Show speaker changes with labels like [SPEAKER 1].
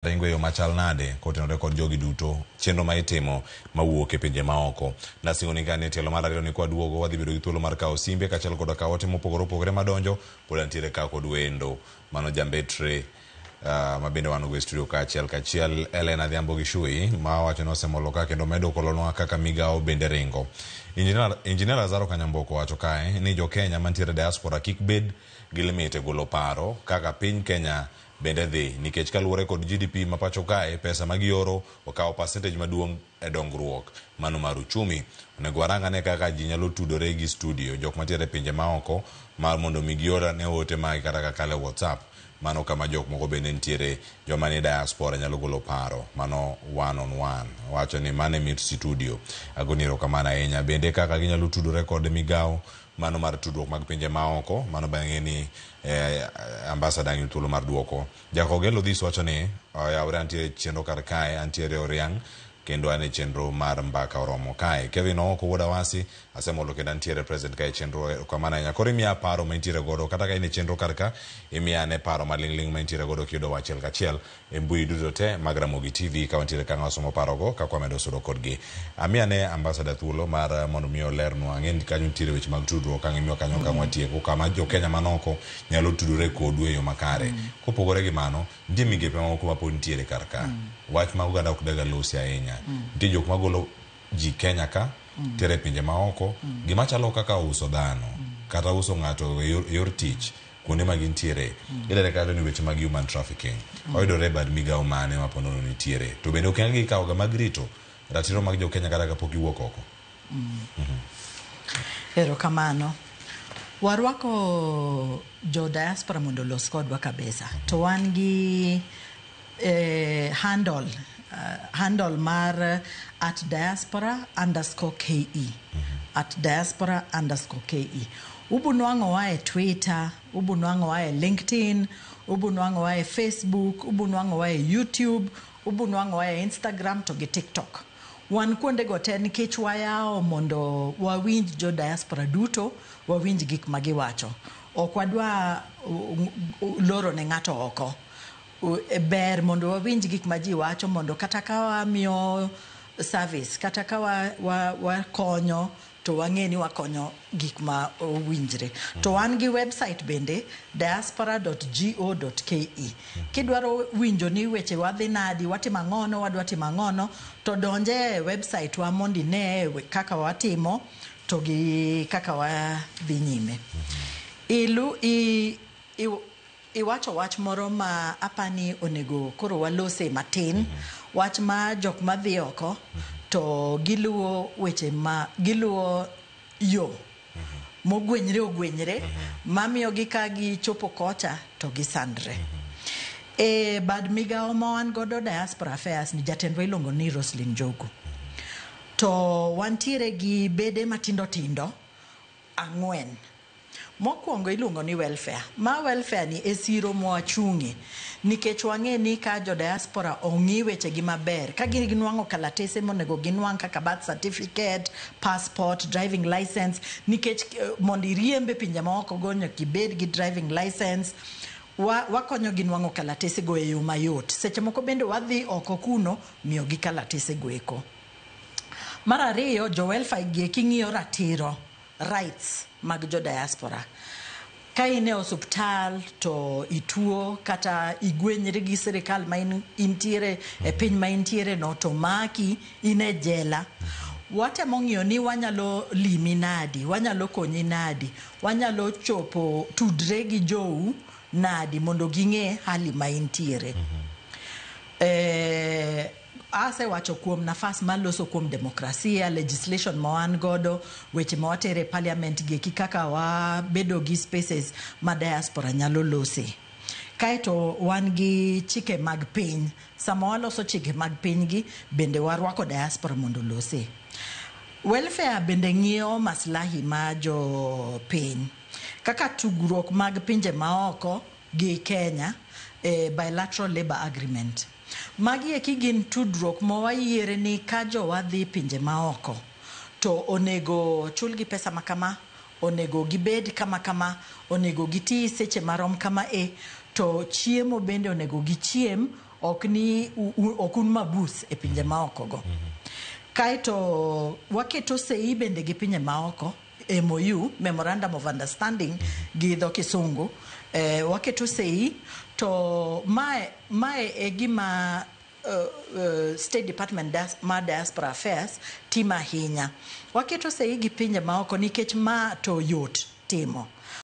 [SPEAKER 1] Ringo e yo machal nade kotenore kod jogi duto chenro ma itimo mawuok e pinje maoko. Nasingoni ka ni tielo mar ariyo ni kwaduogo wadhi bedo gi thuolo mar kawo simbe kaachiel koda kawo ote mopogore opogore madonjo pod antiere ka kod wendo mano jambetre ma bende wan go e studio kaachiel kachiel Ellen Adhiambo Gishui ma wacho ni osemolo ka kendo medo kolonwa kaka migawo bende ringo. Engineer Lazaro Kanyamboko wacho kae ni jo Kenya mantiere diaspora kik bed gi limit e golo paro kaka piny Kenya bende dhi nikech kaluwore kod GDP ma pacho kae pesa ma gioro okawo percentage maduong' e dongruok mano mar uchumi. Onego warang ane kaka ji nyalo tudore gi studio jok mantiere e pinje maoko mar mondo mi gior ane ote magi kata kakalo e WhatsApp. Mano kama jok moko bende nitiere joma ni diaspora nyalo golo paro mano one on one. Wacho ni mano e mit studio. Agoni erokamano ahinya. Bende kaka ginyalo tudore kod migawo mano mar tudruok mag pinje maoko mano bang'e ni ambassador ang' thuolo mar duoko. Jakogelo Odhis wacho ni oyawre antiere chenro kar kae antiere Oriang' kendo an e chenro mar mbaka oromo kae. Kevin Ooko wuod Awasi asemolo kendo antiere present kae chenro erokamano ahinya. Koro imiya paro ma intiere godo kata ka in e chenro kar ka imiya ane paro maling'ling' ma intiere godo kiyudo achiel kachiel e mbui duto te mag Ramogi TV ka wantiere ka wasomo parogo kaka wamedo sudo kodgi. Amiya ne ambassador thuolo mar mondo mi olernwa ang'e ni kanyo nitiere weche mag tudruok ang' imiwa kanyo kang' watieko kama jo Kenya manoko nyalo tudore kodu e yo makare. Kopogore gi mano, nitie migepe mamoko ma pod nitiere kar ka. Wach ma oganda ok daga losi ahinya. Nitie jok magolo ji Kenya ka tere e pinje maoko gima chalo kaka uso dhano kata uso ng'ato e yor tich kuonde ma gintiere ilere kanyo ni weche mag human trafficking oyudore e bad migawo mane ma ponono nitiere to bende okenge gikawoga mag rito ratiro mag jo Kenya kata kapok giwuok oko.
[SPEAKER 2] Erokamano. Warwako jo diaspora mondo olos kodwa kabisa. To wan gi handle mar @diaspora_ke @diaspora_ke. Ubunwang'owa e Twitter, ubunwang'owa e LinkedIn, ubunwang'owa e Facebook, ubunwang'owa e YouTube, ubunwang'owa e Instagram to gi TikTok. Wan kuondego te nikech wayawo mondo wawinj jo diaspora duto, wawinj gik ma giwacho. Ok wadwa loro ne ng'ato oko. Ber mondo wawinj gik ma ji wacho mondo kata ka wamiyo service, kata ka wakonyo to wang'e ni wakonyo gik ma owinjre. To wan gi website bende diaspora.go.ke. Kidwaro winjo ni weche wadhi nadi, watimo ang'ono, wadwa timo ang'ono, to donje e website wa mondo ine kaka watimo to gi kaka wadhi nyime. Ilu, i, i, iwacho wach moro ma apani onego koro walose matin. Wach ma jok madhi oko to giluwo weche ma giluwo yo mogwenyre ogwenyre mamiyo gi ka gichopo kocha to gisandre. E bad migawo ma wan godo Diaspora Affairs ni jatendwa iluongo ni Roslyn Njogu. To wantiere gi bede matindo tindo ang'wen. Mokwongo iluongo ni welfare. Ma welfare ni e siro mwachung'e nikech wang'e ni ka jo diaspora ong'i weche gi maber, ka ginwang'o kalatese monego ginwang' kaka birth certificate, passport, driving license, nikech mondo iriemb e pinje maoko go nyaka ibed gi driving license. Wakonyo gi nwang'o kalatese go e yo mayot. Seche moko bende wadhi oko kuno miyo gi kalatese go eko. Mar ariyo, jo welfare gi eki ng'iyo ratiro, rights mag jo diaspora. Ka in e osuptal to ituo kata igwenyri gi sirikal ma intiere e piny ma intiere no to maki in e jela. Watemo ng'iyo ni wanyalo limi nadi, wanyalo konyi nadi, wanyalo chopo tudre gi jou nadi mondo ging'e hali ma intiere. Asewacho kuom nafas maloso kuom demokrasia, legislation ma wan godo, weche ma watere e parliament gi eki kaka wabedo gi spaces ma diaspora nyalo lose. Kaeto wan gi chike mag piny. Sama waloso chike mag piny gi, bende warwako diaspora mondo olose. Welfare bende ng'iyo maslahi ma jo piny. Kaka tugruok mag pinje maoko gi Kenya e bilateral labour agreement. Magi eki gin tudruok ma wayiere ni ka jowa dhi pinje maoko to onego chulgi pesa ma kama, onego gibed kama kama, onego giti seche marom kama e, to chiemo bende onego gichiem Ok ni ok un mabus e pinje maoko go. Kaeto waketo sei bende gi pinje maoko, MOU, Memorandum of Understanding gi dho Kisungu. Waketo sei to mae e gima State Department mar Diaspora Affairs timo ahinya. Waketo sei gi pinje maoko nikech ma to yot timo.